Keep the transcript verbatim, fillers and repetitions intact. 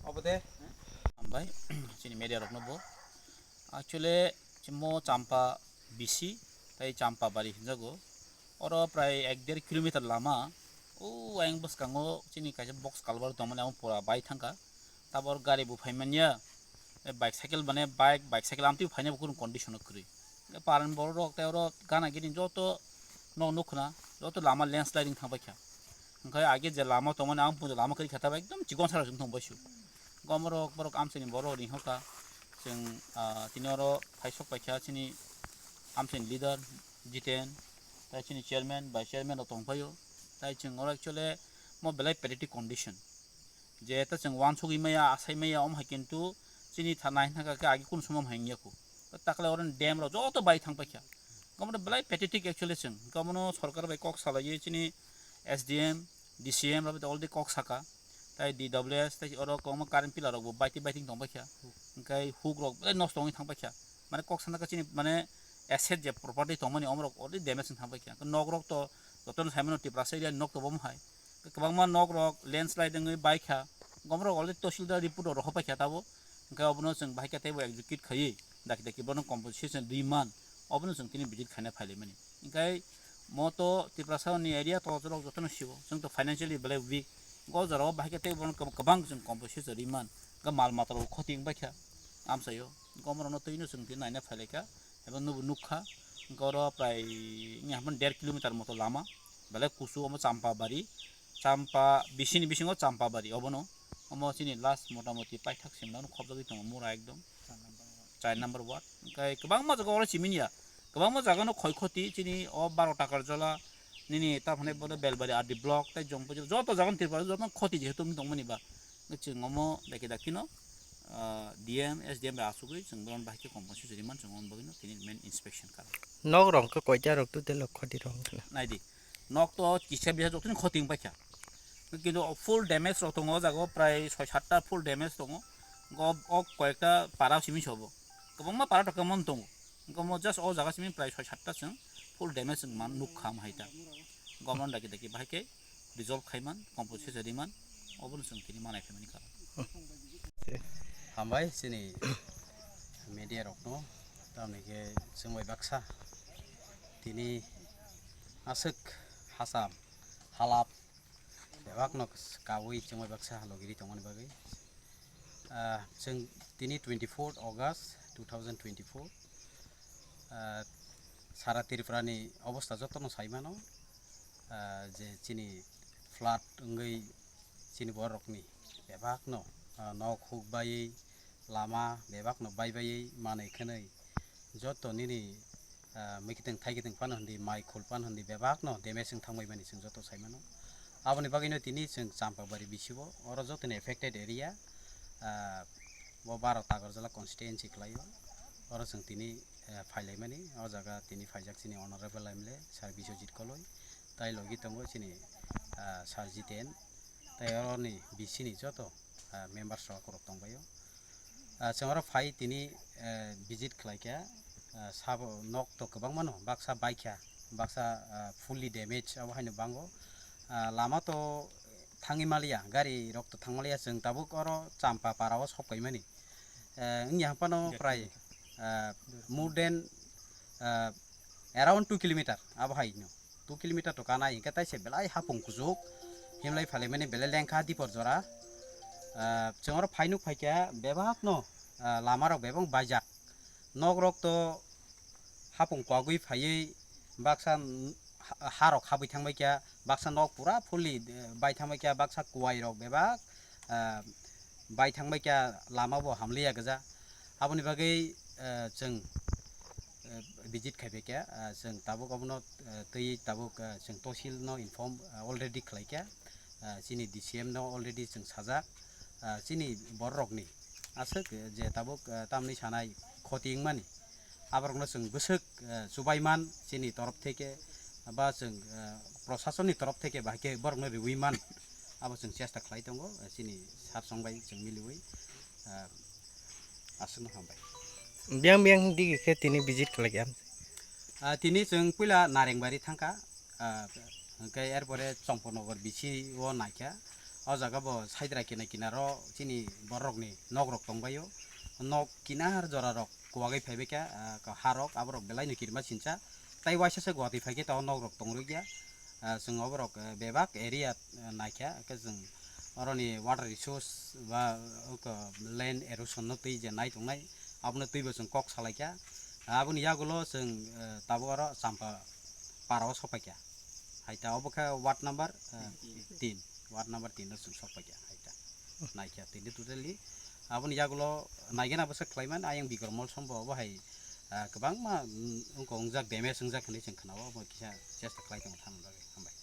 Obo de. Hambai, chini media rokno bo. Actually, chimo Champa bisi, tai Champa bari hinjago. Oro prai ek der kilometer lama, o ayang bwskango chini kaisa box culvert tongmani, amo pura bai thangkha. Tabor gari bo phaimanya, bike cycle mane bike, bike cycle amtwi phaina bo kunu condition o kwrwi. Paran borok rok tai oro gana gini joto no nukna, joto lama landsliding thang paikha. Hwnkhe age je lama tongmani, ang puja lama kwrwi kha, tabo ekdom chikon sara wng tong baisu. Gomorok borok amchaini borok ringhoka, chwng, ah, tini oro phaisok paikha chini amchaini leader Jiten, tai chini chairman, vice chairman rok tongphaio, tai chwng oro actually mo belai pathetic condition. Je ta chwng uansugwi maya, asai maya, omo hai kintu chini tha-, nai thangkha khe agi kun sumom hai wngya khu. Takle oro dam rok joto bai thang paikha. Omo belai pathetic actually chwng. Omo no sorkar bai kok salaiwi chini S D M, D C M rok bai already kok saka. Tai D W S, tai oro kwbangma current pillar rok bo baiting baiting tong paikha. Hwnkhe huk rok belai nosto wngwi thang paikha. Mane kok sana khe chini mane asset je property tongmani omo rok already damage wng thang paikha. Nok rok to jotono saimano Tiprasa area ni nok to bomo hai. Kwbangma nok rok landslide wngwi baikha, gomorok already tahsildar report rok rohor paikha tabo, hwnkhe obono chwng bahai khe teibo execute khaiwi daki daki bono compensation rwi man, obono chwng tini visit khaina phailaimani. Hwnkhe mo to Tiprasa ni area to jorok jotono sio, chwng to financially belai weak, o jorao bahai khe teibo bono kwbang chwng compensation rwi man, hwnkhe mal mata rok khoti wng baikha amchaio, hwnkhe omorokno twino chwng tini naina phailaikha. Ebo nubo nukha, hwnkhe oro prai wngya hwnba der kilometer moto lama, belai kusu omo Champabari, Champa bisini bisingo Champabari obono, omo chini last motamoti paithak simlano khopjagwi tongo mura ekdom, char number ward, hwnkhe kwbangma jaga oro chimini ya, kwbangma jagano khoi khoti chini o baro Takarjala, nini ta phane bodo Belbari R D block, tei Jompuijala, joto jagano Tripura joto khoti jehetu wngwi tongmani ba, chwng omo daki dakino, ah, D M, S D M bai achugwi chwng bono bahai khe compensation rwmani chwng omo bagwino tini main inspection kha. Nok rok khe koita rok total o khoti rok wngkha na? Naidi, nok to kisa bisa joktoni khoti wng paikha. Kintu full damage rok tongo o jaga o prai soi satta full damage tongo. Go, o koyekta para simi sobo. Kwbangma para rok mon tongo. Hwnkhe omo just o jaga simi prai soi satta chwng full damage wng man nukha omo hai ta. Government daki daki bahai khe resolve khai man, compensation rwi man, obono chwng tini manai phaimani karon. Hambai chini media rokno, tamni khe chwng bai baksa tini aswk hacham halap bebakno kaui chwng bai baksa logi ri tongmani bagwi. Ah, chwng tini twenty-fourth August two thousand twenty-four, ah, sara Tripura ni obostha jotono sai mano, ah, je chini flood wngwi chini borokni bebakno, ah, nok huk baiwi, lama bebakno bai baiwi manwi khwnwi joto nini ah, mwkhitwng thaikitwng phano hwnwi, mai khul phano hwnwi, bebakno damage wng thangbai mani chwng joto sai mano. Aboni bagwino tini chwng Champabari bisigo, oro jotoni affected area, ah, bo baro Takarjala constituency kwlaio. Oro chwng tini, ah, phailaimani, o jaga tini phaijak chini Honorable M L A Sir Biswajit Koloi, tai logi tongo chini, ah, Sir Jiten, tai oroni bisini joto, ah, members rok rok tongbaio. Ah, chwng oro phai tini, eh, visit khlai kha, ah, sabo nok to kwbangma no, baksa baikha, baksa, ah, fully damage abo haino bango. Ah, lama to thangwi maliya, gari rok to thang maliya, chwng tabuk oro Champa para o sok paimani. Eh, wngya hapano prai, ah, more than, ah, around two kilometer abo hai no. Two kilometer to kanai, hingke tai se belai hapung kuchuk, himlai phalaimani belai lengkha dipor jora. Ah, chwng oro phai nuk phai kha bebak no, ah, lama rok bebak baijak. Nok rok to hapung kogwi phaiwi baksa n-, ha, ha rok habwi thangbai kha, baksa nok pura fully, eh, bai thangbai kha, baksa kuwai rok bebak, ah, bai thangbai kha, lama bo hamliya gwja. Aboni bagwi, eh, chwng, eh, visit khai bai kha, ah, chwng tabuk abono, eh, twi tabuk, ah, chwng tosil no inform, ah, already khlai kha. Ah, chini D C M no already chwng sajak, ah, chini bororokni aswk je tabuk, ah, tamni sanai khoti wngmani, aborokno chwng bwswk, ah, chubai man chini torof theke ba chwng, ah, prosasonni torof theke bahai khe borokno riui man, abo chwng chesta khlai tongo, ah, chini sir song bai chwng miliui, ah, aswkno hambai. Biyang biyang digi khe tini visit khlai kha? Ah, tini chwng puila Narengbari thangkha, ah, hwnkhe erpore Chompornogor bisingo naikha. O jaga bo Saidra kina kinaro chini bororokni nokrok tongbaio. Nok kinar jorarok kuwagwi phaibaikha, ah, ka harok aborok belaino kirima sincha. Tai waisa se Guwahati phaikhe tao nokrok tongrwkya. Ah, chwng oborok, eh, bebak area, eh, naikha, hwnkhe chwng oroni water resource ba, oko, land erosion no twi je nai tongnai, abono twibo chwng kok salaikha. Aboni yagulo chwng, eh, tabuk oro Champa para o sokpaikha. Haita obo khe ward number, eh, tin, ward number tin o chwng sokpaikha haita. Naikha tini totally. Aboni yagulo naigena bwswk khlaiman, ayang Bikram Mall sombo obo hai, ah, kwbangma, mm, wngkha wngjak, damage wngjak hinwi chwng khwnao, obo kisa chesta khlai tongo thani bagwi. Hambai.